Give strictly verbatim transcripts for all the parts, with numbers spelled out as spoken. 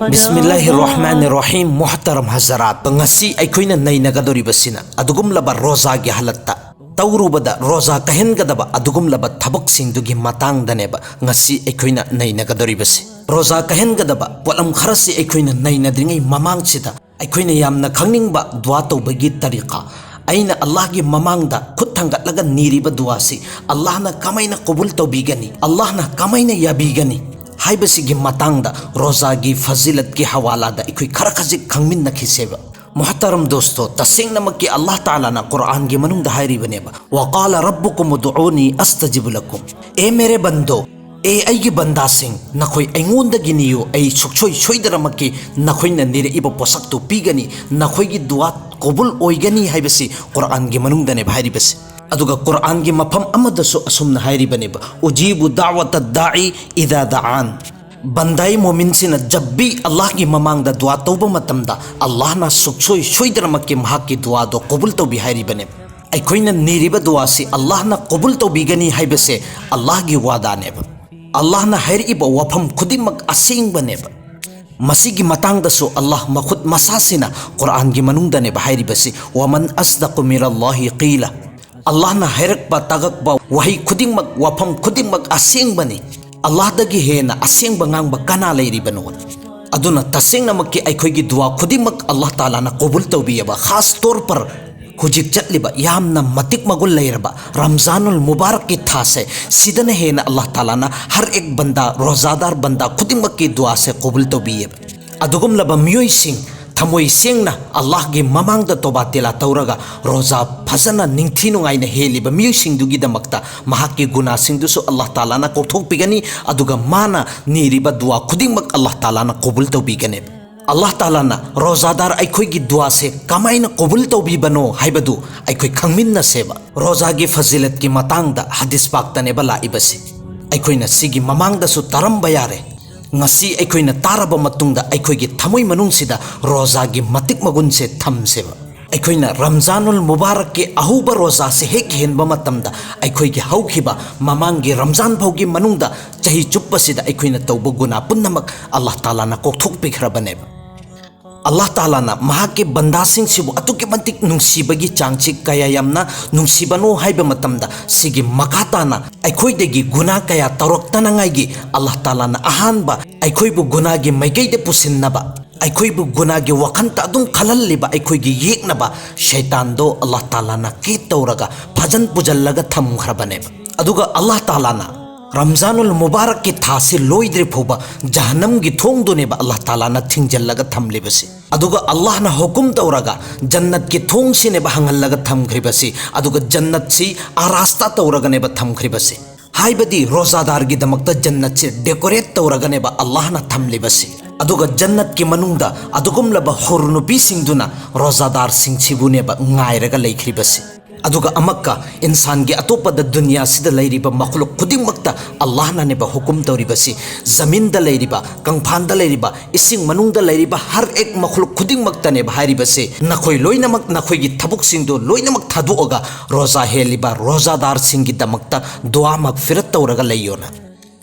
ꯕꯤꯁꯃꯤꯜꯂꯥꯍꯤꯔ ꯔꯍꯃꯥꯅꯤꯔ ꯔꯍꯤꯝ꯫ ꯃꯨꯍꯇꯔꯝ ꯍꯖꯔꯥꯠ, ꯉꯁꯤ ꯑꯩꯈꯣꯏꯅ ꯅꯩꯅꯒꯗꯧꯔꯤꯕꯁꯤꯅ ꯑꯗꯨꯒꯨꯝꯂꯕ ꯔꯣꯖꯥꯒꯤ ꯍꯥꯂꯠꯇ, ꯇꯧꯔꯨꯕꯗ ꯔꯣꯖꯥ ꯀꯥꯏꯍꯟꯒꯗꯕ ꯑꯗꯨꯒꯨꯝꯂꯕ ꯊꯕꯛꯁꯤꯡꯗꯨꯒꯤ ꯃꯇꯥꯡꯗꯅꯦꯕ ꯉꯁꯤ ꯑꯩꯈꯣꯏꯅ ꯅꯩꯅꯒꯗꯧꯔꯤꯕꯁꯤ꯫ ꯔꯣꯖꯥ ꯀꯥꯏꯍꯟꯒꯗꯕ ꯄꯣꯠꯂꯝ ꯈꯔꯁꯤ ꯑꯩꯈꯣꯏꯅ ꯅꯩꯅꯗ꯭ꯔꯤꯉꯩ ꯃꯃꯥꯡꯁꯤꯗ, ꯑꯩꯈꯣꯏꯅ ꯌꯥꯝꯅ ꯈꯪꯅꯤꯡꯕ ꯗꯨꯋꯥ ꯇꯧꯕꯒꯤ ꯇꯔꯤꯀꯥ, ꯑꯩꯅ ꯑꯜꯂꯥꯍꯒꯤ ꯃꯃꯥꯡꯗ ꯈꯨꯠ ꯊꯥꯡꯒꯠꯂꯒ ꯅꯤꯔꯤꯕ ꯗꯨꯋꯥꯁꯤ ꯑꯜꯂꯥꯍꯅ ꯀꯃꯥꯏꯅ ꯀꯕꯨꯜ ꯇꯧꯕꯤꯒꯅꯤ, ꯑꯜꯂꯥꯍꯅ ꯀꯃꯥꯏꯅ ꯌꯥꯕꯤꯒꯅꯤ ꯍꯥꯏꯕꯁꯤꯒꯤ ꯃꯇꯥꯡꯗ ꯔꯣꯖꯥꯒꯤ ꯐꯖꯤꯂꯠꯀꯤ ꯍꯋꯥꯂꯥꯗ ꯑꯩꯈꯣꯏ ꯈꯔ ꯈꯖꯤꯛ ꯈꯪꯃꯤꯟꯅꯈꯤꯁꯦꯕ꯫ ꯃꯨꯍꯇꯔꯝ ꯗꯣꯁꯇꯣ, ꯇꯁꯦꯡꯅꯃꯛꯀꯤ ꯑꯜꯂꯥꯍ ꯇꯥꯂꯥꯅ ꯀꯨꯔꯥꯟꯒꯤ ꯃꯅꯨꯡꯗ ꯍꯥꯏꯔꯤꯕꯅꯦꯕ, "ꯋꯥꯀꯥꯂ ꯔꯕꯨꯀꯨꯝ ꯎꯗꯨꯎꯅꯤ ꯑꯁꯇꯖꯤꯕ ꯂꯀꯨꯝ"꯫ ꯑꯦ ꯃꯦꯔꯦ ꯕꯟꯗꯣ, ꯑꯦ ꯑꯩꯒꯤ ꯕꯟꯗꯥꯁꯤꯡ, ꯅꯈꯣꯏ ꯑꯩꯉꯣꯟꯗꯒꯤ ꯅꯤꯌꯨ, ꯑꯩ ꯁꯨꯛꯁꯣꯏ ꯁꯣꯏꯗꯅꯃꯛꯀꯤ ꯅꯈꯣꯏꯅ ꯅꯤꯔꯛꯏꯕ ꯄꯣꯠꯁꯛꯇꯨ ꯄꯤꯒꯅꯤ, ꯅꯈꯣꯏꯒꯤ ꯗꯨꯋꯥ ꯀꯕꯨꯜ ꯑꯣꯏꯒꯅꯤ ꯍꯥꯏꯕꯁꯤ ꯀꯨꯔꯥꯟꯒꯤ ꯃꯅꯨꯡꯗꯅꯦꯕ ꯍꯥꯏꯔꯤꯕꯁꯤ꯫ ꯑꯗꯨꯒ ꯀꯨꯔꯥꯟꯒꯤ ꯃꯐꯝ ꯑꯃꯗꯁꯨ ꯑꯁꯨꯝꯅ ꯍꯥꯏꯔꯤꯕꯅꯦꯕ, "ꯎꯖꯤꯕꯨ ꯗꯥꯋꯇ ꯗꯥꯏ ꯏꯗꯥ ꯗꯥꯑꯥꯟ"꯫ ꯕꯟꯗꯥꯏ ꯃꯣꯃꯤꯟꯁꯤꯅ ꯖꯕ ꯚꯤ ꯑꯜꯂꯥꯍꯒꯤ ꯃꯃꯥꯡꯗ ꯗꯨꯋꯥ ꯇꯧꯕ ꯃꯇꯝꯗ, ꯑꯜꯂꯥꯍꯅ ꯁꯨꯛꯁꯣꯏ ꯁꯣꯏꯗꯅꯃꯛꯀꯤ ꯃꯍꯥꯛꯀꯤ ꯗꯨꯋꯥꯗꯣ ꯀꯕꯨꯜ ꯇꯧꯕꯤ ꯍꯥꯏꯔꯤꯕꯅꯦꯕ꯫ ꯑꯩꯈꯣꯏꯅ ꯅꯤꯔꯤꯕ ꯗꯨꯋꯥꯁꯤ ꯑꯜꯂꯥꯍꯅ ꯀꯕꯨꯜ ꯇꯧꯕꯤꯒꯅꯤ ꯍꯥꯏꯕꯁꯦ ꯑꯜꯂꯥꯍꯒꯤ ꯋꯥꯗꯥꯅꯦꯕ꯫ ꯑꯜꯂꯥꯍꯅ ꯍꯥꯏꯔꯛꯏꯕ ꯋꯥꯐꯝ ꯈꯨꯗꯤꯡꯃꯛ ꯑꯁꯦꯡꯕꯅꯦꯕ꯫ ꯃꯁꯤꯒꯤ ꯃꯇꯥꯡꯗꯁꯨ ꯑꯜꯂꯥꯍ ꯃꯈꯨꯠ ꯃꯁꯥꯁꯤꯅ ꯀꯨꯔꯥꯟꯒꯤ ꯃꯅꯨꯡꯗꯅꯦꯕ ꯍꯥꯏꯔꯤꯕꯁꯤ, "ꯋꯃꯟ ꯑꯁꯗꯀꯨ ꯃꯤꯅꯜꯂꯥꯍꯤ ꯀꯤꯂꯥ"꯫ ꯑꯜꯂꯥꯍꯅ ꯍꯥꯏꯔꯛꯄ ꯇꯥꯒꯛꯄ ꯋꯥꯍꯩ ꯈꯨꯗꯤꯡꯃꯛ, ꯋꯥꯐꯝ ꯈꯨꯗꯤꯡꯃꯛ ꯑꯁꯦꯡꯕꯅꯤ꯫ ꯑꯜꯂꯥꯍꯗꯒꯤ ꯍꯦꯟꯅ ꯑꯁꯦꯡꯕ ꯉꯥꯡꯕ ꯀꯅꯥ ꯂꯩꯔꯤꯕꯅꯣ? ꯑꯗꯨꯅ ꯇꯁꯦꯡꯅꯃꯛꯀꯤ ꯑꯩꯈꯣꯏꯒꯤ ꯗꯨꯋꯥ ꯈꯨꯗꯤꯡꯃꯛ ꯑꯜꯂꯥꯍ ꯇꯥꯂꯥꯅ ꯀꯕꯨꯜ ꯇꯧꯕꯤꯑꯕ꯫ ꯈꯥꯁ ꯇꯧꯔ ꯄꯔ ꯍꯧꯖꯤꯛ ꯆꯠꯂꯤꯕ ꯌꯥꯝꯅ ꯃꯇꯤꯛ ꯃꯒꯨꯟ ꯂꯩꯔꯕ ꯔꯝꯖꯥꯅꯨꯜ ꯃꯨꯕꯥꯔꯛꯀꯤ ꯊꯥꯁꯦ, ꯁꯤꯗꯅ ꯍꯦꯟꯅ ꯑꯜꯂꯥꯍ ꯇꯥꯂꯥꯅ ꯍꯔ ꯑꯦꯛ ꯕꯟꯗꯥ, ꯔꯣꯖꯥꯗꯥꯔ ꯕꯟꯗꯥ ꯈꯨꯗꯤꯡꯃꯛꯀꯤ ꯗꯨꯋꯥꯁꯦ ꯀꯕꯨꯜ ꯇꯧꯕꯤꯑꯕ꯫ ꯑꯗꯨꯒꯨꯝꯂꯕ ꯃꯤꯑꯣꯏꯁꯤꯡ, ꯊꯃꯣꯏ ꯁꯦꯡꯅ ꯑꯜꯂꯥꯍꯒꯤ ꯃꯃꯥꯡꯗ ꯇꯣꯕꯥ ꯇꯦꯂꯥ ꯇꯧꯔꯒ ꯔꯣꯖꯥ ꯐꯖꯅ ꯅꯤꯡꯊꯤ ꯅꯨꯡꯉꯥꯏꯅ ꯍꯦꯜꯂꯤꯕ ꯃꯤꯑꯣꯏꯁꯤꯡꯗꯨꯒꯤꯗꯃꯛꯇ ꯃꯍꯥꯛꯀꯤ ꯒꯨꯅꯥꯁꯤꯡꯗꯨꯁꯨ ꯑꯜꯂꯥꯍ ꯇꯥꯂꯥꯅ ꯀꯣꯛꯊꯣꯛꯄꯤꯒꯅꯤ, ꯑꯗꯨꯒ ꯃꯥꯅ ꯅꯤꯔꯤꯕ ꯗꯨꯋꯥ ꯈꯨꯗꯤꯡꯃꯛ ꯑꯜꯂꯥꯍ ꯇꯥꯂꯥꯅ ꯀꯕꯨꯜ ꯇꯧꯕꯤꯒꯅꯤ꯫ ꯑꯜꯂꯥꯍ ꯇꯥꯂꯥꯅ ꯔꯣꯖꯥꯗꯥꯔ ꯑꯩꯈꯣꯏꯒꯤ ꯗꯨꯋꯥꯁꯦ ꯀꯃꯥꯏꯅ ꯀꯕꯨꯜ ꯇꯧꯕꯤꯕꯅꯣ ꯍꯥꯏꯕꯗꯨ ꯑꯩꯈꯣꯏ ꯈꯪꯃꯤꯟꯅꯁꯦꯕ꯫ ꯔꯣꯖꯥꯒꯤ ꯐꯖꯤꯂꯠꯀꯤ ꯃꯇꯥꯡꯗ ꯍꯗꯤꯁ ꯄꯥꯛꯇꯅꯦꯕ ꯂꯥꯛꯏꯕꯁꯦ꯫ ꯑꯩꯈꯣꯏꯅ ꯁꯤꯒꯤ ꯃꯃꯥꯡꯗꯁꯨ ꯇꯥꯔꯝꯕ ꯌꯥꯔꯦ꯫ ꯉꯁꯤ ꯑꯩꯈꯣꯏꯅ ꯇꯥꯔꯕ ꯃꯇꯨꯡꯗ ꯑꯩꯈꯣꯏꯒꯤ ꯊꯃꯣꯏ ꯃꯅꯨꯡꯁꯤꯗ ꯔꯣꯖꯥꯒꯤ ꯃꯇꯤꯛ ꯃꯒꯨꯟꯁꯦ ꯊꯝꯁꯦꯕ꯫ ꯑꯩꯈꯣꯏꯅ ꯔꯝꯖꯥꯅꯨꯜ ꯃꯨꯕꯥꯔꯛꯀꯤ ꯑꯍꯧꯕ ꯔꯣꯖꯥꯁꯦ ꯍꯦꯛ ꯍꯦꯟꯕ ꯃꯇꯝꯗ, ꯑꯩꯈꯣꯏꯒꯤ ꯍꯧꯈꯤꯕ ꯃꯃꯥꯡꯒꯤ ꯔꯝꯖꯥꯟ ꯐꯥꯎꯒꯤ ꯃꯅꯨꯡꯗ ꯆꯍꯤ ꯆꯨꯞꯄꯁꯤꯗ ꯑꯩꯈꯣꯏꯅ ꯇꯧꯕ ꯒꯨꯅꯥ ꯄꯨꯝꯅꯃꯛ ꯑꯜꯂꯥꯍ ꯇꯥꯂꯥꯅ ꯀꯣꯛꯊꯣꯛꯄꯤꯈ꯭ꯔꯕꯅꯦꯕ꯫ ꯑꯜꯂꯥꯍ ꯇꯥꯂꯥꯅ ꯃꯍꯥꯛꯀꯤ ꯕꯟꯗꯥꯁꯤꯡꯁꯤꯕꯨ ꯑꯗꯨꯛꯀꯤ ꯃꯇꯤꯛ ꯅꯨꯡꯁꯤꯕꯒꯤ ꯆꯥꯡꯁꯤ ꯀꯌꯥ ꯌꯥꯝꯅ ꯅꯨꯡꯁꯤꯕꯅꯣ ꯍꯥꯏꯕ ꯃꯇꯝꯗ, ꯁꯤꯒꯤ ꯃꯈꯥ ꯇꯥꯅ ꯑꯩꯈꯣꯏꯗꯒꯤ ꯒꯨꯅꯥ ꯀꯌꯥ ꯇꯧꯔꯛꯇꯅꯉꯥꯏꯒꯤ ꯑꯜꯂꯥꯍ ꯇꯥꯂꯥꯅ ꯑꯍꯥꯟꯕ ꯑꯩꯈꯣꯏꯕꯨ ꯒꯨꯅꯥꯒꯤ ꯃꯥꯏꯀꯩꯗ ꯄꯨꯁꯤꯟꯅꯕ, ꯑꯩꯈꯣꯏꯕꯨ ꯒꯨꯅꯥꯒꯤ ꯋꯥꯈꯜꯗ ꯑꯗꯨꯝ ꯈꯜꯍꯜꯂꯤꯕ ꯑꯩꯈꯣꯏꯒꯤ ꯌꯦꯛꯅꯕ ꯁꯩꯇꯥꯟꯗꯣ ꯑꯜꯂꯥꯍ ꯇꯥꯂꯥꯅ ꯀꯦꯠ ꯇꯧꯔꯒ ꯐꯖꯟ ꯄꯨꯖꯜꯂꯒ ꯊꯝꯈ꯭ꯔꯕꯅꯦꯕ꯫ ꯑꯗꯨꯒ ꯑꯜꯂꯥꯍ ꯇꯥꯂꯥꯅ ꯔꯝꯖꯥꯅꯨꯜ ꯃꯨꯕꯥꯔꯛꯀꯤ ꯊꯥꯁꯤ ꯂꯣꯏꯗ꯭ꯔꯤ ꯐꯥꯎꯕ ꯖꯍꯟꯅꯝꯒꯤ ꯊꯣꯡꯗꯨꯅꯦꯕ ꯑꯜꯂꯥꯍ ꯇꯥꯂꯥꯅ ꯊꯤꯡꯖꯤꯜꯂꯒ ꯊꯝꯂꯤꯕꯁꯤ꯫ ꯑꯗꯨꯒ ꯑꯜꯂꯥꯍꯅ ꯍꯨꯀꯨꯝ ꯇꯧꯔꯒ ꯖꯟꯅꯠꯀꯤ ꯊꯣꯡꯁꯤꯅꯦꯕ ꯍꯥꯡꯍꯜꯂꯒ ꯊꯝꯈ꯭ꯔꯤꯕꯁꯤ꯫ ꯑꯗꯨꯒ ꯖꯟꯅꯠꯁꯤ ꯑꯔꯥꯁꯇꯥ ꯇꯧꯔꯒꯅꯦꯕ ꯊꯝꯈ꯭ꯔꯤꯕꯁꯤ꯫ ꯍꯥꯏꯕꯗꯤ ꯔꯣꯖꯥꯗꯥꯔꯒꯤꯗꯃꯛꯇ ꯖꯟꯅꯠꯁꯦ ꯗꯦꯀꯣꯔꯦꯠ ꯇꯧꯔꯒꯅꯦꯕ ꯑꯜꯂꯥꯍꯅ ꯊꯝꯂꯤꯕꯁꯤ꯫ ꯑꯗꯨꯒ ꯖꯟꯅꯠꯀꯤ ꯃꯅꯨꯡꯗ ꯑꯗꯨꯒꯨꯝꯂꯕ ꯍꯨꯔ ꯅꯨꯄꯤꯁꯤꯡꯗꯨꯅ ꯔꯣꯖꯥꯗꯥꯔꯁꯤꯡꯁꯤꯕꯨꯅꯦꯕ ꯉꯥꯏꯔꯒ ꯂꯩꯈ꯭ꯔꯤꯕꯁꯤ꯫ ꯑꯗꯨꯒ ꯑꯃꯛꯀ ꯏꯟꯁꯥꯟꯒꯤ ꯑꯇꯣꯞꯄꯗ ꯗꯨꯅꯤꯌꯥꯁꯤꯗ ꯂꯩꯔꯤꯕ ꯃꯈꯂꯨꯛ ꯈꯨꯗꯤꯡꯃꯛꯇ ꯑꯜꯂꯥꯍꯅꯅꯦꯕ ꯍꯨꯀꯨꯝ ꯇꯧꯔꯤꯕꯁꯤ꯫ ꯖꯃꯤꯟꯗ ꯂꯩꯔꯤꯕ, ꯀꯪꯐꯥꯟꯗ ꯂꯩꯔꯤꯕ, ꯏꯁꯤꯡ ꯃꯅꯨꯡꯗ ꯂꯩꯔꯤꯕ ꯍꯔ ꯑꯦꯛ ꯃꯈꯂꯨꯛ ꯈꯨꯗꯤꯡꯃꯛꯇꯅꯦꯕ ꯍꯥꯏꯔꯤꯕꯁꯤ, ꯅꯈꯣꯏ ꯂꯣꯏꯅꯃꯛ ꯅꯈꯣꯏꯒꯤ ꯊꯕꯛꯁꯤꯡꯗꯨ ꯂꯣꯏꯅꯃꯛ ꯊꯥꯗꯣꯛꯑꯒ ꯔꯣꯖꯥ ꯍꯦꯜꯂꯤꯕ ꯔꯣꯖꯥꯗꯥꯔꯁꯤꯡꯒꯤꯗꯃꯛꯇ ꯗꯨꯋꯥ ꯃꯒꯐꯤꯔꯠ ꯇꯧꯔꯒ ꯂꯩꯌꯣꯅ꯫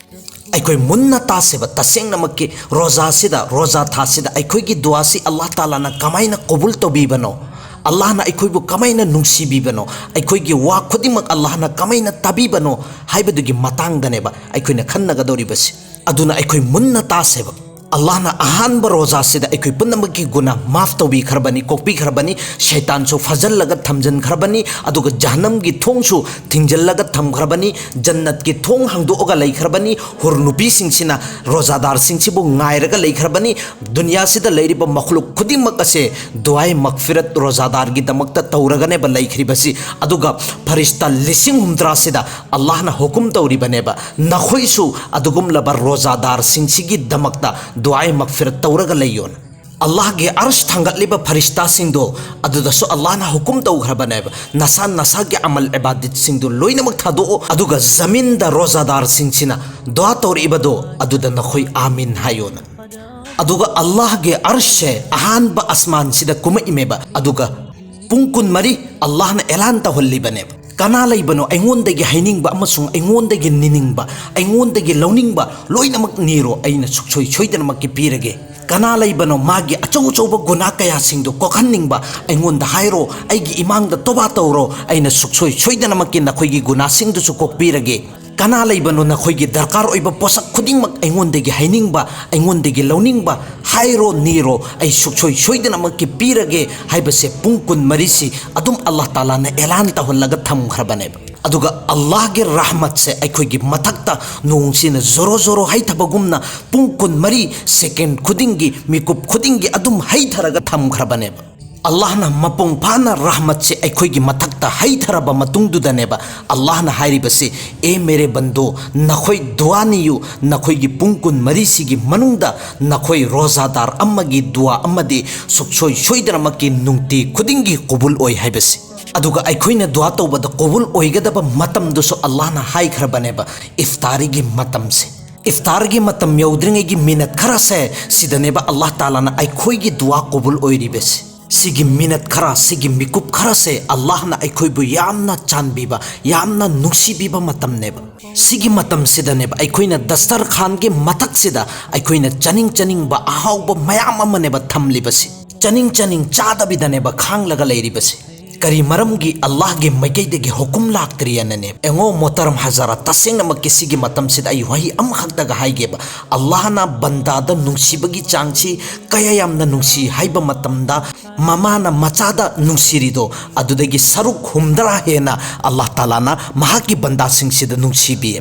ꯑꯩꯈꯣꯏ ꯃꯨꯟꯅ ꯇꯥꯁꯦꯕ, ꯇꯁꯦꯡꯅꯃꯛꯀꯤ ꯔꯣꯖꯥꯁꯤꯗ, ꯔꯣꯖꯥ ꯊꯥꯁꯤꯗ ꯑꯩꯈꯣꯏꯒꯤ ꯗꯨꯋꯥꯁꯤ ꯑꯜꯂꯥꯍ ꯇꯥꯂꯥꯅ ꯀꯃꯥꯏꯅ ꯀꯕꯨꯜ ꯇꯧꯕꯤꯕꯅꯣ? ꯑꯜꯂꯥꯍꯅ ꯑꯩꯈꯣꯏꯕꯨ ꯀꯃꯥꯏꯅ ꯅꯨꯡꯁꯤꯕꯤꯕꯅꯣ? ꯑꯩꯈꯣꯏꯒꯤ ꯋꯥ ꯈꯨꯗꯤꯡꯃꯛ ꯑꯜꯂꯥꯍꯅ ꯀꯃꯥꯏꯅ ꯇꯥꯕꯤꯕꯅꯣ ꯍꯥꯏꯕꯗꯨꯒꯤ ꯃꯇꯥꯡꯗꯅꯦꯕ ꯑꯩꯈꯣꯏꯅ ꯈꯟꯅꯒꯗꯧꯔꯤꯕꯁꯤ꯫ ꯑꯗꯨꯅ ꯑꯩꯈꯣꯏ ꯃꯨꯟꯅ ꯇꯥꯁꯦꯕ꯫ ꯑꯜꯂꯥꯍꯅ ꯑꯍꯥꯟꯕ ꯔꯣꯖꯥꯁꯤꯗ ꯑꯩꯈꯣꯏ ꯄꯨꯝꯅꯃꯛꯀꯤ ꯒꯨꯅꯥ ꯃꯥꯐ ꯇꯧꯕꯤꯈ꯭ꯔꯕꯅꯤ, ꯀꯣꯛꯄꯤꯈ꯭ꯔꯕꯅꯤ, ꯁꯩꯇꯥꯟꯁꯨ ꯐꯥꯖꯤꯜꯂꯒ ꯊꯝꯖꯤꯟꯈ꯭ꯔꯕꯅꯤ, ꯑꯗꯨꯒ ꯖꯍꯟꯅꯝꯒꯤ ꯊꯣꯡꯁꯨ ꯊꯤꯡꯖꯤꯜꯂꯒ ꯊꯝꯈ꯭ꯔꯕꯅꯤ, ꯖꯟꯅꯠꯀꯤ ꯊꯣꯡ ꯍꯥꯡꯗꯣꯛꯑꯒ ꯂꯩꯈ꯭ꯔꯕꯅꯤ, ꯍꯨꯔ ꯅꯨꯄꯤꯁꯤꯡꯁꯤꯅ ꯔꯣꯖꯥꯗꯥꯔꯁꯤꯡꯁꯤꯕꯨ ꯉꯥꯏꯔꯒ ꯂꯩꯈ꯭ꯔꯕꯅꯤ꯫ ꯗꯨꯅꯤꯌꯥꯁꯤꯗ ꯂꯩꯔꯤꯕ ꯃꯈꯂꯨꯛ ꯈꯨꯗꯤꯡꯃꯛ ꯑꯁꯦ ꯗꯨꯋꯥꯏ ꯃꯒꯐꯤꯔꯠ ꯔꯣꯖꯥꯗꯥꯔꯒꯤꯗꯃꯛꯇ ꯇꯧꯔꯒꯅꯦꯕ ꯂꯩꯈ꯭ꯔꯤꯕꯁꯤ꯫ ꯑꯗꯨꯒ ꯐꯔꯤꯁꯇꯥ ꯂꯤꯁꯤꯡ ꯍꯨꯝꯗ꯭ꯔꯥꯁꯤꯗ ꯑꯜꯂꯥꯍꯅ ꯍꯨꯀꯨꯝ ꯇꯧꯔꯤꯕꯅꯦꯕ, ꯅꯈꯣꯏꯁꯨ ꯑꯗꯨꯒꯨꯝꯂꯕ ꯔꯣꯖꯥꯗꯥꯔꯁꯤꯡꯁꯤꯒꯤꯗꯃꯛꯇ ꯗꯨꯋꯥꯏ ꯃꯒꯐꯤꯔꯠ ꯇꯧꯔꯒ ꯂꯩꯌꯣꯅ꯫ ꯑꯜꯂꯥꯍꯒꯤ ꯑꯔꯁ ꯊꯥꯡꯒꯠꯂꯤꯕ ꯐꯔꯤꯁꯇꯥꯁꯤꯡꯗꯣ, ꯑꯗꯨꯗꯁꯨ ꯑꯜꯂꯥꯍꯅ ꯍꯨꯀꯨꯝ ꯇꯧꯈ꯭ꯔꯕꯅꯦꯕ, ꯅꯁꯥ ꯅꯁꯥꯒꯤ ꯑꯃꯜ ꯏꯕꯥꯗꯠꯁꯤꯡꯗꯨ ꯂꯣꯏꯅꯃꯛ ꯊꯥꯗꯣꯛꯑꯣ, ꯑꯗꯨꯒ ꯖꯃꯤꯟꯗ ꯔꯣꯖꯥꯗꯥꯔꯁꯤꯡꯁꯤꯅ ꯗꯨꯋꯥ ꯇꯧꯔꯛꯏꯕꯗꯣ, ꯑꯗꯨꯗ ꯅꯈꯣꯏ ꯑꯥꯃꯤꯟ ꯍꯥꯏꯌꯣꯅ꯫ ꯑꯗꯨꯒ ꯑꯜꯂꯥꯍꯒꯤ ꯑꯔꯁꯁꯦ ꯑꯍꯥꯟꯕ ꯑꯁꯃꯥꯟꯁꯤꯗ ꯀꯨꯝꯃꯛꯏꯃꯦꯕ, ꯑꯗꯨꯒ ꯄꯨꯡ ꯀꯨꯟꯃꯔꯤ ꯑꯜꯂꯥꯍꯅ ꯑꯦꯂꯥꯟ ꯇꯧꯍꯜꯂꯤꯕꯅꯦꯕ꯫ ꯀꯅꯥ ꯂꯩꯕꯅꯣ ꯑꯩꯉꯣꯟꯗꯒꯤ ꯍꯩꯅꯤꯡꯕ ꯑꯃꯁꯨꯡ ꯑꯩꯉꯣꯟꯗꯒꯤ ꯅꯤꯅꯤꯡꯕ, ꯑꯩꯉꯣꯟꯗꯒꯤ ꯂꯧꯅꯤꯡꯕ ꯂꯣꯏꯅꯃꯛ ꯅꯤꯔꯣ, ꯑꯩꯅ ꯁꯨꯡꯁꯣꯏ ꯁꯣꯏꯗꯅꯃꯛꯀꯤ ꯄꯤꯔꯒꯦ꯫ ꯀꯅꯥ ꯂꯩꯕꯅꯣ ꯃꯥꯒꯤ ꯑꯆꯧ ꯑꯆꯧꯕ ꯒꯨꯅꯥ ꯀꯌꯥꯁꯤꯡꯗꯨ ꯀꯣꯛꯍꯟꯅꯤꯡꯕ, ꯑꯩꯉꯣꯟꯗ ꯍꯥꯏꯔꯣ, ꯑꯩꯒꯤ ꯏꯃꯥꯡꯗ ꯇꯣꯕꯥ ꯇꯧꯔꯣ, ꯑꯩꯅ ꯁꯨꯡꯁꯣꯏ ꯁꯣꯏꯗꯅꯃꯛꯀꯤ ꯅꯈꯣꯏꯒꯤ ꯒꯨꯅꯥꯁꯤꯡꯗꯨꯁꯨ ꯀꯣꯛꯄꯤꯔꯒꯦ꯫ ꯀꯅꯥ ꯂꯩꯕꯅꯣ ꯅꯈꯣꯏꯒꯤ ꯗꯔꯀꯥꯔ ꯑꯣꯏꯕ ꯄꯣꯠꯁꯛ ꯈꯨꯗꯤꯡꯃꯛ ꯑꯩꯉꯣꯟꯗꯒꯤ ꯍꯩꯅꯤꯡꯕ, ꯑꯩꯉꯣꯟꯗꯒꯤ ꯂꯧꯅꯤꯡꯕ, ꯍꯥꯏꯔꯣ, ꯅꯤꯔꯣ, ꯑꯩ ꯁꯨꯡꯁꯣꯏ ꯁꯣꯏꯗꯅꯃꯛꯀꯤ ꯄꯤꯔꯒꯦ ꯍꯥꯏꯕꯁꯦ ꯄꯨꯡ ꯀꯨꯟꯃꯔꯤꯁꯤ ꯑꯗꯨꯝ ꯑꯜꯂꯥꯍ ꯇꯥꯂꯥꯅ ꯑꯦꯂꯥꯟ ꯇꯧꯍꯜꯂꯒ ꯊꯝꯈ꯭ꯔꯕꯅꯦꯕ꯫ ꯑꯗꯨꯒ ꯑꯜꯂꯥꯍꯒꯤ ꯔꯍꯃꯠꯁꯦ ꯑꯩꯈꯣꯏꯒꯤ ꯃꯊꯛꯇ ꯅꯣꯡꯁꯤꯅ ꯖꯣꯔꯣ ꯖꯣꯔꯣ ꯍꯩꯊꯕꯒꯨꯝꯅ ꯄꯨꯡ ꯀꯨꯟꯃꯔꯤ ꯁꯦꯀꯦꯟ ꯈꯨꯗꯤꯡꯒꯤ, ꯃꯤꯀꯨꯞ ꯈꯨꯗꯤꯡꯒꯤ ꯑꯗꯨꯝ ꯍꯩꯊꯔꯒ ꯊꯝꯈ꯭ꯔꯕꯅꯦꯕ꯫ ꯑꯜꯂꯥꯍꯅ ꯃꯄꯨꯡ ꯐꯥꯅ ꯔꯍꯃꯠꯁꯦ ꯑꯩꯈꯣꯏꯒꯤ ꯃꯊꯛꯇ ꯍꯩꯊꯔꯕ ꯃꯇꯨꯡꯗꯨꯗꯅꯦꯕ ꯑꯜꯂꯥꯍꯅ ꯍꯥꯏꯔꯤꯕꯁꯤ, "ꯑꯦ ꯃꯦꯔꯦ ꯕꯟꯗꯣ, ꯅꯈꯣꯏ ꯗꯨꯋꯥ ꯅꯤꯌꯨ, ꯅꯈꯣꯏꯒꯤ ꯄꯨꯡ ꯀꯨꯟꯃꯔꯤꯁꯤꯒꯤ ꯃꯅꯨꯡꯗ ꯅꯈꯣꯏ ꯔꯣꯖꯥꯗꯥꯔ ꯑꯃꯒꯤ ꯗꯨꯋꯥ ꯑꯃꯗꯤ ꯁꯨꯛꯁꯣꯏ ꯁꯣꯏꯗꯅꯃꯛꯀꯤ ꯅꯨꯡꯇꯤ ꯈꯨꯗꯤꯡꯒꯤ ꯀꯨꯕꯨꯜ ꯑꯣꯏ" ꯍꯥꯏꯕꯁꯤ꯫ ꯑꯗꯨꯒ ꯑꯩꯈꯣꯏꯅ ꯗꯨꯋꯥ ꯇꯧꯕꯗ ꯀꯨꯕꯨꯜ ꯑꯣꯏꯒꯗꯕ ꯃꯇꯝꯗꯨꯁꯨ ꯑꯜꯂꯥꯍꯅ ꯍꯥꯏꯈ꯭ꯔꯕꯅꯦꯕ, ꯏꯐꯇꯥꯔꯤꯒꯤ ꯃꯇꯝꯁꯦ꯫ ꯏꯐꯇꯥꯔꯒꯤ ꯃꯇꯝ ꯌꯧꯗ꯭ꯔꯤꯉꯩꯒꯤ ꯃꯤꯅꯠ ꯈꯔꯁꯦ ꯁꯤꯗꯅꯦꯕ ꯑꯜꯂꯥꯍ ꯇꯥꯂꯥꯅ ꯑꯩꯈꯣꯏꯒꯤ ꯗꯨꯋꯥ ꯀꯨꯕꯨꯜ ꯑꯣꯏꯔꯤꯕꯁꯦ꯫ ꯁꯤꯒꯤ ꯃꯤꯅꯠ ꯈꯔ, ꯁꯤꯒꯤ ꯃꯤꯀꯨꯞ ꯈꯔꯁꯦ ꯑꯜꯂꯥꯍꯅ ꯑꯩꯈꯣꯏꯕꯨ ꯌꯥꯝꯅ ꯆꯥꯟꯕꯤꯕ, ꯌꯥꯝꯅ ꯅꯨꯡꯁꯤꯕꯤꯕ ꯃꯇꯝꯅꯦꯕ꯫ ꯁꯤꯒꯤ ꯃꯇꯝꯁꯤꯗꯅꯦꯕ ꯑꯩꯈꯣꯏꯅ ꯗꯁꯇꯔꯈꯥꯟꯒꯤ ꯃꯊꯛꯁꯤꯗ ꯑꯩꯈꯣꯏꯅ ꯆꯥꯅꯤꯡ ꯆꯥꯅꯤꯡꯕ ꯑꯍꯥꯎꯕ ꯃꯌꯥꯝ ꯑꯃꯅꯦꯕ ꯊꯝꯂꯤꯕꯁꯤ꯫ ꯆꯥꯅꯤꯡ ꯆꯥꯅꯤꯡ ꯆꯥꯗꯕꯤꯗꯅꯦꯕ ꯈꯥꯡꯂꯒ ꯂꯩꯔꯤꯕꯁꯤ꯫ ꯀꯔꯤ ꯃꯔꯝꯒꯤ? ꯑꯜꯂꯥꯍꯒꯤ ꯃꯥꯏꯀꯩꯗꯒꯤ ꯍꯨꯀꯨꯝ ꯂꯥꯛꯇ꯭ꯔꯤꯑꯅꯅꯦ꯫ ꯌꯦꯡꯉꯣ ꯃꯣꯇꯔꯝ ꯍꯖꯥꯔꯥ, ꯇꯁꯦꯡꯅꯃꯛꯀꯤ ꯁꯤꯒꯤ ꯃꯇꯝꯁꯤꯗ ꯑꯩ ꯋꯥꯍꯩ ꯑꯃꯈꯛꯇꯒ ꯍꯥꯏꯒꯦꯕ꯫ ꯑꯜꯂꯥꯍꯅ ꯕꯟꯗꯥꯗ ꯅꯨꯡꯁꯤꯕꯒꯤ ꯆꯥꯡꯁꯤ ꯀꯌꯥ ꯌꯥꯝꯅ ꯅꯨꯡꯁꯤ ꯍꯥꯏꯕ ꯃꯇꯝꯗ, ꯃꯃꯥꯅ ꯃꯆꯥꯗ ꯅꯨꯡꯁꯤꯔꯤꯗꯣ ꯑꯗꯨꯗꯒꯤ ꯁꯔꯨꯛ ꯍꯨꯝꯗ꯭ꯔꯥ ꯍꯦꯟꯅ ꯑꯜꯂꯥꯍ ꯇꯥꯂꯥꯅ ꯃꯍꯥꯛꯀꯤ ꯕꯟꯗꯥꯁꯤꯡꯁꯤꯗ ꯅꯨꯡꯁꯤꯕꯤ꯫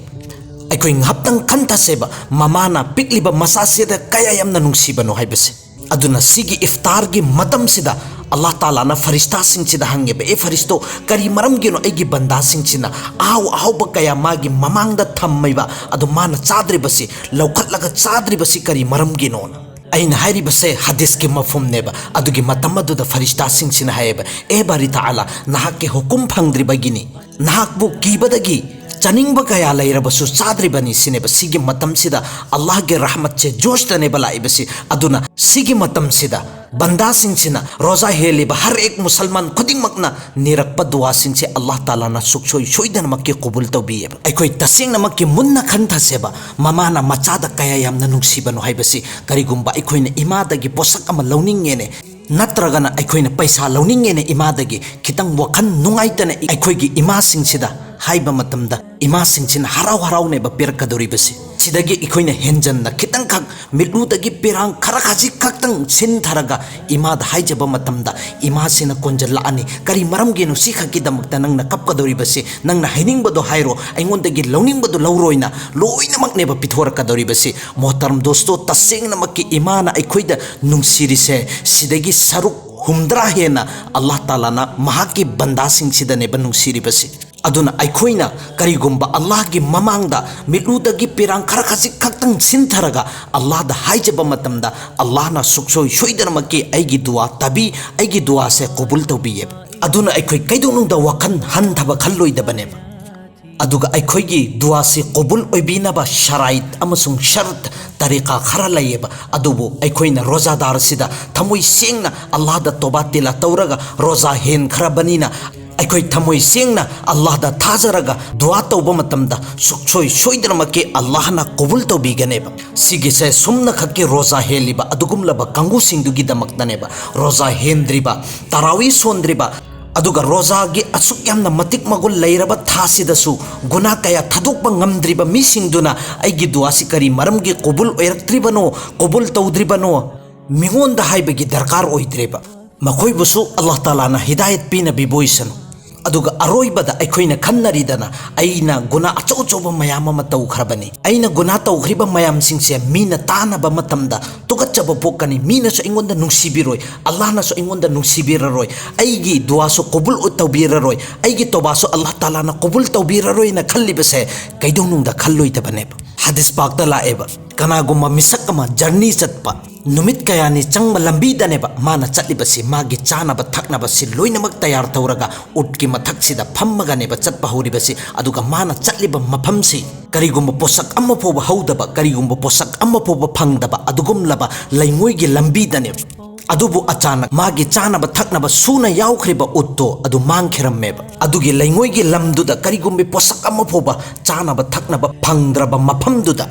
ꯑꯩꯈꯣꯏ ꯉꯍꯥꯛꯇꯪ ꯈꯟꯊꯁꯦꯕ, ꯃꯃꯥꯅ ꯄꯤꯛꯂꯤꯕ ꯃꯆꯥꯁꯤꯗ ꯀꯌꯥ ꯌꯥꯝꯅ ꯅꯨꯡꯁꯤꯕꯅꯣ ꯍꯥꯏꯕꯁꯦ꯫ ꯑꯗꯨꯅ ꯁꯤꯒꯤ ꯏꯐꯇꯥꯔꯒꯤ ꯃꯇꯝꯁꯤꯗ ꯑꯜꯂꯥꯍ ꯇꯥꯂꯥꯅ ꯐꯔꯤꯁꯇꯥꯁꯤꯡꯁꯤꯗ ꯍꯪꯉꯦꯕ, "ꯑꯦ ꯐꯔꯤꯁꯇꯣ, ꯀꯔꯤ ꯃꯔꯝꯒꯤꯅꯣ ꯑꯩꯒꯤ ꯕꯟꯗꯥꯁꯤꯡꯁꯤꯅ ꯑꯍꯥꯎ ꯑꯍꯥꯎꯕ ꯀꯌꯥ ꯃꯥꯒꯤ ꯃꯃꯥꯡꯗ ꯊꯝꯃꯤꯕ ꯑꯗꯣ ꯃꯥꯅ ꯆꯥꯗ꯭ꯔꯤꯕꯁꯤ, ꯂꯧꯈꯠꯂꯒ ꯆꯥꯗ꯭ꯔꯤꯕꯁꯤ ꯀꯔꯤ ꯃꯔꯝꯒꯤꯅꯣꯅ?" ꯑꯩꯅ ꯍꯥꯏꯔꯤꯕꯁꯦ ꯍꯗꯤꯁꯀꯤ ꯃꯐꯍꯨꯝꯅꯦꯕ꯫ ꯑꯗꯨꯒꯤ ꯃꯇꯝ ꯑꯗꯨꯗ ꯐꯔꯤꯁꯇꯥꯁꯤꯡꯁꯤꯅ ꯍꯥꯏꯌꯦꯕ, "ꯑꯦ ꯕꯥꯔꯤ ꯇꯥꯂꯥ, ꯅꯍꯥꯛꯀꯤ ꯍꯨꯀꯨꯝ ꯐꯪꯗ꯭ꯔꯤꯕꯒꯤꯅꯤ, ꯅꯍꯥꯛꯄꯨ ꯀꯤꯕꯗꯒꯤ ꯆꯥꯅꯤꯡꯕ ꯀꯌꯥ ꯂꯩꯔꯕꯁꯨ ꯆꯥꯗ꯭ꯔꯤꯕꯅꯤ ꯁꯤꯅꯦꯕ꯫ ꯁꯤꯒꯤ ꯃꯇꯝꯁꯤꯗ ꯑꯜꯂꯥꯍꯒꯤ ꯔꯍꯃꯠꯁꯦ ꯖꯣꯁꯇꯅꯦꯕ ꯂꯥꯛꯏꯕꯁꯤ꯫ ꯑꯗꯨꯅ ꯁꯤꯒꯤ ꯃꯇꯝꯁꯤꯗ ꯕꯟꯗꯥꯁꯤꯡꯁꯤꯅ, ꯔꯣꯖꯥ ꯍꯦꯜꯂꯤꯕ ꯍꯔ ꯑꯦꯛ ꯃꯨꯁꯜꯃꯥꯟ ꯈꯨꯗꯤꯡꯃꯛꯅ ꯅꯤꯔꯛꯄ ꯗꯨꯋꯥꯁꯤꯡꯁꯦ ꯑꯜꯂꯥꯍ ꯇꯥꯂꯥꯅ ꯁꯨꯛꯁꯣꯏ ꯁꯣꯏꯗꯅꯃꯛꯀꯤ ꯀꯕꯨꯜ ꯇꯧꯕꯤꯌꯦꯕ꯫ ꯑꯩꯈꯣꯏ ꯇꯁꯦꯡꯅꯃꯛꯀꯤ ꯃꯨꯟꯅ ꯈꯟꯊꯁꯦꯕ, ꯃꯃꯥꯅ ꯃꯆꯥꯗ ꯀꯌꯥ ꯌꯥꯝꯅ ꯅꯨꯡꯁꯤꯕꯅꯣ ꯍꯥꯏꯕꯁꯤ꯫ ꯀꯔꯤꯒꯨꯝꯕ ꯑꯩꯈꯣꯏꯅ ꯏꯃꯥꯗꯒꯤ ꯄꯣꯠꯁꯛ ꯑꯃ ꯂꯧꯅꯤꯡꯉꯦꯅꯦ, ꯅꯠꯇ꯭ꯔꯒꯅ ꯑꯩꯈꯣꯏꯅ ꯄꯩꯁꯥ ꯂꯧꯅꯤꯡꯉꯦꯅ ꯏꯃꯥꯗꯒꯤ ꯈꯤꯇꯪ ꯋꯥꯈꯜ ꯅꯨꯡꯉꯥꯏꯇꯅ ꯑꯩꯈꯣꯏꯒꯤ ꯏꯃꯥꯁꯤꯡꯁꯤꯗ ꯍꯥꯏꯕ ꯃꯇꯝꯗ, ꯏꯃꯥꯁꯤꯡꯁꯤꯅ ꯍꯔꯥꯎ ꯍꯔꯥꯎꯅꯦꯕ ꯄꯤꯔꯛꯀꯗꯧꯔꯤꯕꯁꯤ꯫ ꯁꯤꯗꯒꯤ ꯑꯩꯈꯣꯏꯅ ꯍꯦꯟꯖꯟꯅ ꯈꯤꯇꯪꯈꯛ ꯃꯤꯠꯂꯨꯗꯒꯤ ꯄꯤꯔꯥꯡ ꯈꯔ ꯈꯖꯤꯛ ꯈꯛꯇꯪ ꯁꯤꯟꯊꯔꯒ ꯏꯃꯥꯗ ꯍꯥꯏꯖꯕ ꯃꯇꯝꯗ, ꯏꯃꯥꯁꯤꯅ ꯀꯣꯟꯖꯜꯂꯛꯑꯅꯤ꯫ "ꯀꯔꯤ ꯃꯔꯝꯒꯤꯅꯣ ꯁꯤꯈꯛꯀꯤꯗꯃꯛꯇ ꯅꯪꯅ ꯀꯞꯀꯗꯧꯔꯤꯕꯁꯤ? ꯅꯪꯅ ꯍꯥꯏꯅꯤꯡꯕꯗꯣ ꯍꯥꯏꯔꯣ, ꯑꯩꯉꯣꯟꯗꯒꯤ ꯂꯧꯅꯤꯡꯕꯗꯣ ꯂꯧꯔꯣꯏꯅ ꯂꯣꯏꯅꯃꯛꯅꯦꯕ ꯄꯤꯊꯣꯔꯛꯀꯗꯧꯔꯤꯕꯁꯤ꯫" ꯃꯣꯍꯇꯔꯝ ꯗꯣꯁꯇꯣ, ꯇꯁꯦꯡꯅꯃꯛꯀꯤ ꯏꯃꯥꯅ ꯑꯩꯈꯣꯏꯗ ꯅꯨꯡꯁꯤꯔꯤꯁꯦ, ꯁꯤꯗꯒꯤ ꯁꯔꯨꯛ ꯍꯨꯝꯗ꯭ꯔꯥ ꯍꯦꯟꯅ ꯑꯜꯂꯥꯍ ꯇꯥꯂꯥꯅ ꯃꯍꯥꯛꯀꯤ ꯕꯟꯗꯥꯁꯤꯡꯁꯤꯗꯅꯦꯕ ꯅꯨꯡꯁꯤꯔꯤꯕꯁꯤ꯫ ꯑꯗꯨꯅ ꯑꯩꯈꯣꯏꯅ ꯀꯔꯤꯒꯨꯝꯕ ꯑꯜꯂꯥꯍꯒꯤ ꯃꯃꯥꯡꯗ ꯃꯤꯠꯂꯨꯗꯒꯤ ꯄꯤꯔꯥꯡ ꯈꯔ ꯈꯖꯤꯛ ꯈꯛꯇꯪ ꯁꯤꯟꯊꯔꯒ ꯑꯜꯂꯥꯍꯗ ꯍꯥꯏꯖꯕ ꯃꯇꯝꯗ, ꯑꯜꯂꯥꯍꯅ ꯁꯨꯛꯁꯣꯏ ꯁꯣꯏꯗꯅꯃꯛꯀꯤ ꯑꯩꯒꯤ ꯗꯨꯋꯥ ꯇꯥꯕꯤ, ꯑꯩꯒꯤ ꯗꯨꯋꯥꯁꯦ ꯀꯕꯨꯜ ꯇꯧꯕꯤꯌꯦꯕ꯫ ꯑꯗꯨꯅ ꯑꯩꯈꯣꯏ ꯀꯩꯗꯧꯅꯨꯡꯗ ꯋꯥꯈꯜ ꯍꯟꯊꯕ ꯈꯜꯂꯣꯏꯗꯕꯅꯦꯕ꯫ ꯑꯗꯨꯒ ꯑꯩꯈꯣꯏꯒꯤ ꯗꯨꯋꯥꯁꯤ ꯀꯕꯨꯜ ꯑꯣꯏꯕꯤꯅꯕ ꯁꯔꯥꯏꯠ ꯑꯃꯁꯨꯡ ꯁꯔꯠ, ꯇꯔꯤꯀꯥ ꯈꯔ ꯂꯩꯌꯦꯕ꯫ ꯑꯗꯨꯕꯨ ꯑꯩꯈꯣꯏꯅ ꯔꯣꯖꯥꯗꯥꯔꯁꯤꯗ ꯊꯃꯣꯏ ꯁꯦꯡꯅ ꯑꯜꯂꯥꯍꯗ ꯇꯣꯕꯥ ꯇꯤꯂꯥ ꯇꯧꯔꯒ, ꯔꯣꯖꯥ ꯍꯦꯟꯈ꯭ꯔꯕꯅꯤꯅ ꯑꯩꯈꯣꯏ ꯊꯃꯣꯏ ꯁꯦꯡꯅ ꯑꯜꯂꯥꯍꯗ ꯊꯥꯖꯔꯒ ꯗꯨꯋꯥ ꯇꯧꯕ ꯃꯇꯝꯗ ꯁꯨꯛꯁꯣꯏ ꯁꯣꯏꯗꯅꯃꯛꯀꯤ ꯑꯜꯂꯥꯍꯅ ꯀꯕꯨꯜ ꯇꯧꯕꯤꯒꯅꯦꯕ꯫ ꯁꯤꯒꯤꯁꯦ ꯁꯨꯝꯅꯈꯛꯀꯤ ꯔꯣꯖꯥ ꯍꯦꯜꯂꯤꯕ ꯑꯗꯨꯒꯨꯝꯂꯕ ꯀꯥꯡꯕꯨꯁꯤꯡꯗꯨꯒꯤꯗꯃꯛꯇꯅꯦꯕ꯫ ꯔꯣꯖꯥ ꯍꯦꯟꯗ꯭ꯔꯤꯕ, ꯇꯔꯥꯋꯤ ꯁꯣꯟꯗ꯭ꯔꯤꯕ, ꯑꯗꯨꯒ ꯔꯣꯖꯥꯒꯤ ꯑꯁꯨꯛ ꯌꯥꯝꯅ ꯃꯇꯤꯛ ꯃꯒꯨꯟ ꯂꯩꯔꯕ ꯊꯥꯁꯤꯗꯁꯨ ꯒꯨꯅꯥ ꯀꯌꯥ ꯊꯥꯗꯣꯛꯄ ꯉꯝꯗ꯭ꯔꯤꯕ ꯃꯤꯁꯤꯡꯗꯨꯅ ꯑꯩꯒꯤ ꯗꯨꯋꯥꯁꯤ ꯀꯔꯤ ꯃꯔꯝꯒꯤ ꯀꯕꯨꯜ ꯑꯣꯏꯔꯛꯇ꯭ꯔꯤꯕꯅꯣ, ꯀꯕꯨꯜ ꯇꯧꯗ꯭ꯔꯤꯕꯅꯣ, ꯃꯤꯉꯣꯟꯗ ꯍꯥꯏꯕꯒꯤ ꯗꯔꯀꯥꯔ ꯑꯣꯏꯗ꯭ꯔꯦꯕ꯫ ꯃꯈꯣꯏꯕꯨꯁꯨ ꯑꯜꯂꯥꯍ ꯇꯥꯂꯥꯅ ꯍꯤꯗꯥꯌꯠ ꯄꯤꯅꯕꯤꯕ ꯑꯣꯏꯁꯅꯨ꯫ ꯑꯗꯨꯒ ꯑꯔꯣꯏꯕꯗ ꯑꯩꯈꯣꯏꯅ ꯈꯟꯅꯔꯤꯗꯅ, "ꯑꯩꯅ ꯒꯨꯅꯥ ꯑꯆꯧ ꯑꯆꯧꯕ ꯃꯌꯥꯝ ꯑꯃ ꯇꯧꯈ꯭ꯔꯕꯅꯤ꯫ ꯑꯩꯅ ꯒꯨꯅꯥ ꯇꯧꯈ꯭ꯔꯤꯕ ꯃꯌꯥꯝꯁꯤꯡꯁꯦ ꯃꯤꯅ ꯇꯥꯅꯕ ꯃꯇꯝꯗ ꯇꯨꯀꯠꯆꯕ ꯄꯣꯛꯀꯅꯤ, ꯃꯤꯅꯁꯨ ꯑꯩꯉꯣꯟꯗ ꯅꯨꯡꯁꯤꯕꯤꯔꯣꯏ, ꯑꯜꯂꯥꯍꯅꯁꯨ ꯑꯩꯉꯣꯟꯗ ꯅꯨꯡꯁꯤꯕꯤꯔꯔꯣꯏ, ꯑꯩꯒꯤ ꯗꯨꯋꯥꯁꯨ ꯀꯕꯨꯜ ꯇꯧꯕꯤꯔꯔꯣꯏ, ꯑꯩꯒꯤ ꯇꯣꯕꯥꯁꯨ ꯑꯜꯂꯥꯍ ꯇꯥꯂꯥꯅ ꯀꯕꯨꯜ ꯇꯧꯕꯤꯔꯔꯣꯏꯅ ꯈꯜꯂꯤꯕꯁꯦ ꯀꯩꯗꯧꯅꯨꯡꯗ ꯈꯜꯂꯣꯏꯗꯕꯅꯦꯕ꯫" ꯍꯗꯤꯁ ꯄꯥꯛꯇ ꯂꯥꯛꯑꯦꯕ, ꯀꯅꯥꯒꯨꯝꯕ ꯃꯤꯁꯛ ꯑꯃ ꯖꯔꯅꯤ ꯆꯠꯄ, ꯅꯨꯃꯤꯠ ꯀꯌꯥꯅꯤ ꯆꯪꯕ ꯂꯝꯕꯤꯗꯅꯦꯕ ꯃꯥꯅ ꯆꯠꯂꯤꯕꯁꯤ, ꯃꯥꯒꯤ ꯆꯥꯅꯕ ꯊꯛꯅꯕꯁꯤ ꯂꯣꯏꯅꯃꯛ ꯇꯌꯥꯔ ꯇꯧꯔꯒ ꯎꯠꯀꯤ ꯃꯊꯛꯁꯤꯗ ꯐꯝꯃꯒꯅꯦꯕ ꯆꯠꯄ ꯍꯧꯔꯤꯕꯁꯤ꯫ ꯑꯗꯨꯒ ꯃꯥꯅ ꯆꯠꯂꯤꯕ ꯃꯐꯝꯁꯤ ꯀꯔꯤꯒꯨꯝꯕ ꯄꯣꯠꯁꯛ ꯑꯃ ꯐꯥꯎꯕ ꯍꯧꯗꯕ, ꯀꯔꯤꯒꯨꯝꯕ ꯄꯣꯠꯁꯛ ꯑꯃ ꯐꯥꯎꯕ ꯐꯪꯗꯕ ꯑꯗꯨꯒꯨꯝꯂꯕ ꯂꯩꯉꯣꯏꯒꯤ ꯂꯝꯕꯤꯗꯅꯦꯕ꯫ ꯑꯗꯨꯕꯨ ꯑꯆꯥꯅꯛ ꯃꯥꯒꯤ ꯆꯥꯅꯕ ꯊꯛꯅꯕ ꯁꯨꯅ ꯌꯥꯎꯈ꯭ꯔꯤꯕ ꯎꯠꯇꯣ ꯑꯗꯨ ꯃꯥꯡꯈꯤꯔꯝꯃꯦꯕ꯫ ꯑꯗꯨꯒꯤ ꯂꯩꯉꯣꯏꯒꯤ ꯂꯝꯗꯨꯗ ꯀꯔꯤꯒꯨꯝꯕ ꯄꯣꯠꯁꯛ ꯑꯃ ꯐꯥꯎꯕ ꯆꯥꯅꯕ ꯊꯛꯅꯕ ꯐꯪꯗ꯭ꯔꯕ ꯃꯐꯝꯗꯨꯗ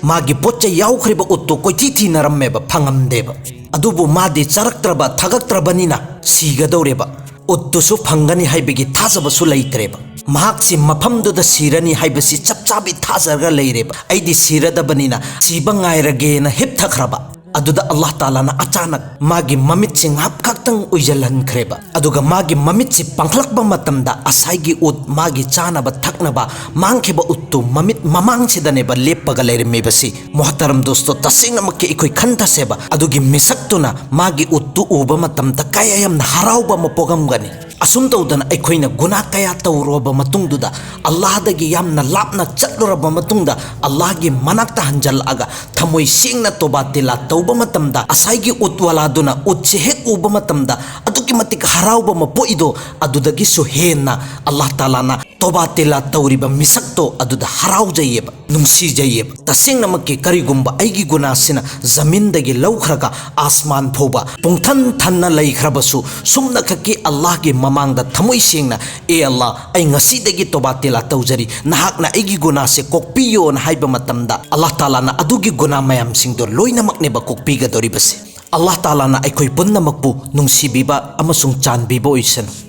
ꯃꯥꯒꯤ ꯄꯣꯠ ꯆꯩ ꯌꯥꯎꯈ꯭ꯔꯤꯕ ꯎꯠꯇꯨ ꯀꯣꯏꯊꯤ ꯊꯤꯅꯔꯝꯃꯦꯕ, ꯐꯪꯉꯝꯗꯦꯕ꯫ ꯑꯗꯨꯕꯨ ꯃꯥꯗꯤ ꯆꯥꯔꯛꯇ꯭ꯔꯕ ꯊꯛꯂꯛꯇ꯭ꯔꯕꯅꯤꯅ ꯁꯤꯒꯗꯧꯔꯦꯕ꯫ ꯎꯠꯇꯨꯁꯨ ꯐꯪꯒꯅꯤ ꯍꯥꯏꯕꯒꯤ ꯊꯥꯖꯕꯁꯨ ꯂꯩꯇ꯭ꯔꯦꯕ꯫ ꯃꯍꯥꯛꯁꯤ ꯃꯐꯝꯗꯨꯗ ꯁꯤꯔꯅꯤ ꯍꯥꯏꯕꯁꯤ ꯆꯞ ꯆꯥꯕꯤ ꯊꯥꯖꯔꯒ ꯂꯩꯔꯦꯕ꯫ "ꯑꯩꯗꯤ ꯁꯤꯔꯗꯕꯅꯤꯅ ꯁꯤꯕ ꯉꯥꯏꯔꯒꯦꯅ" ꯍꯤꯞꯊꯈ꯭ꯔꯕ꯫ ꯑꯗꯨꯗ ꯑꯜꯂꯥꯍ ꯇꯥꯂꯥꯅ ꯑꯆꯥꯅꯛ ꯃꯥꯒꯤ ꯃꯃꯤꯠꯁꯤ ꯉꯥꯏꯍꯥꯛ ꯈꯛꯇꯪ ꯎꯏꯖꯜꯍꯟꯈ꯭ꯔꯦꯕ꯫ ꯑꯗꯨꯒ ꯃꯥꯒꯤ ꯃꯃꯤꯠꯁꯤ ꯄꯥꯡꯈꯠꯂꯛꯄ ꯃꯇꯝꯗ ꯉꯁꯥꯏꯒꯤ ꯎꯠ, ꯃꯥꯒꯤ ꯆꯥꯅꯕ ꯊꯛꯅꯕ ꯃꯥꯡꯈꯤꯕ ꯎꯠꯇꯨ ꯃꯃꯤꯠ ꯃꯃꯥꯡꯁꯤꯗꯅꯦꯕ ꯂꯦꯞꯄꯒ ꯂꯩꯔꯝꯃꯤꯕꯁꯤ꯫ ꯃꯣꯍꯇꯔꯝ ꯗꯣꯁꯇꯣ, ꯇꯁꯦꯡꯅꯃꯛꯀꯤ ꯑꯩꯈꯣꯏ ꯈꯟꯊꯁꯦꯕ, ꯑꯗꯨꯒꯤ ꯃꯤꯁꯛꯇꯨꯅ ꯃꯥꯒꯤ ꯎꯠꯇꯨ ꯎꯕ ꯃꯇꯝꯗ ꯀꯌꯥ ꯌꯥꯝꯅ ꯍꯔꯥꯎꯕ ꯑꯃ ꯄꯣꯛꯂꯝꯒꯅꯤ꯫ ꯑꯁꯨꯝ ꯇꯧꯗꯅ ꯑꯩꯈꯣꯏꯅ ꯒꯨꯅꯥ ꯀꯌꯥ ꯇꯧꯔꯨꯔꯕ ꯃꯇꯨꯡꯗꯨꯗ, ꯑꯜꯂꯥꯍꯗꯒꯤ ꯌꯥꯝꯅ ꯂꯥꯞꯅ ꯆꯠꯂꯨꯔꯕ ꯃꯇꯨꯡꯗ, ꯑꯜꯂꯥꯍꯒꯤ ꯃꯅꯥꯛꯇ ꯍꯟꯖꯜꯂꯛꯑꯒ ꯊꯃꯣꯏ ꯁꯦꯡꯅ ꯇꯣꯕꯥ ꯇꯤꯂꯥ ꯇꯧꯕ ꯃꯇꯝꯗ, ꯉꯁꯥꯏꯒꯤ ꯎꯠ ꯋꯥꯂꯥꯗꯨꯅ ꯎꯠꯁꯤ ꯍꯦꯛ ꯎꯕ ꯃꯇꯝꯗ ꯑꯗꯨꯛꯀꯤ ꯃꯇꯤꯛ ꯍꯔꯥꯎꯕ ꯑꯃ ꯄꯣꯛꯏꯗꯣ, ꯑꯗꯨꯗꯒꯤꯁꯨ ꯍꯦꯟꯅ ꯑꯜꯂꯥꯍ ꯇꯥꯂꯥꯅ ꯇꯣꯕꯥ ꯇꯤꯂꯥ ꯇꯧꯔꯤꯕ ꯃꯤꯁꯛꯇꯣ ꯑꯗꯨꯗ ꯍꯔꯥꯎꯖꯩꯌꯦꯕ, ꯅꯨꯡꯁꯤꯖꯩꯌꯦꯕ꯫ ꯇꯁꯦꯡꯅꯃꯛꯀꯤ ꯀꯔꯤꯒꯨꯝꯕ ꯑꯩꯒꯤ ꯒꯨꯅꯥꯁꯤꯅ ꯖꯃꯤꯟꯗꯒꯤ ꯂꯧꯈ꯭ꯔꯒ ꯑꯥꯁꯃꯥꯟ ꯐꯥꯎꯕ ꯄꯨꯡꯊꯟ ꯊꯟꯅ ꯂꯩꯈ꯭ꯔꯕꯁꯨ, ꯁꯨꯝꯅꯈꯛꯀꯤ ꯑꯜꯂꯥꯍꯒꯤ ꯃꯃꯥꯡꯗ ꯊꯃꯣꯏ ꯁꯦꯡꯅ, "ꯑꯦ ꯑꯜꯂꯥꯍ, ꯑꯩ ꯉꯁꯤꯗꯒꯤ ꯇꯣꯕꯥ ꯇꯤꯂꯥ ꯇꯧꯖꯔꯤ, ꯅꯍꯥꯛꯅ ꯑꯩꯒꯤ ꯒꯨꯅꯥꯁꯦ ꯀꯣꯛꯄꯤꯌꯣꯅ" ꯍꯥꯏꯕ ꯃꯇꯝꯗ, ꯑꯜꯂꯥꯍ ꯇꯥꯂꯥꯅ ꯑꯗꯨꯒꯤ ꯒꯨꯅꯥ ꯃꯌꯥꯝꯁꯤꯡꯗꯣ ꯂꯣꯏꯅꯃꯛꯅꯦꯕ ꯀꯣꯛꯄꯤꯒꯗꯧꯔꯤꯕꯁꯦ꯫ ꯑꯜꯂꯥꯍ ꯇꯥꯂꯥꯅ ꯑꯩꯈꯣꯏ ꯄꯨꯝꯅꯃꯛꯄꯨ ꯅꯨꯡꯁꯤꯕꯤꯕ ꯑꯃꯁꯨꯡ ꯆꯥꯟꯕꯤꯕ ꯑꯣꯏꯁꯅꯨ꯫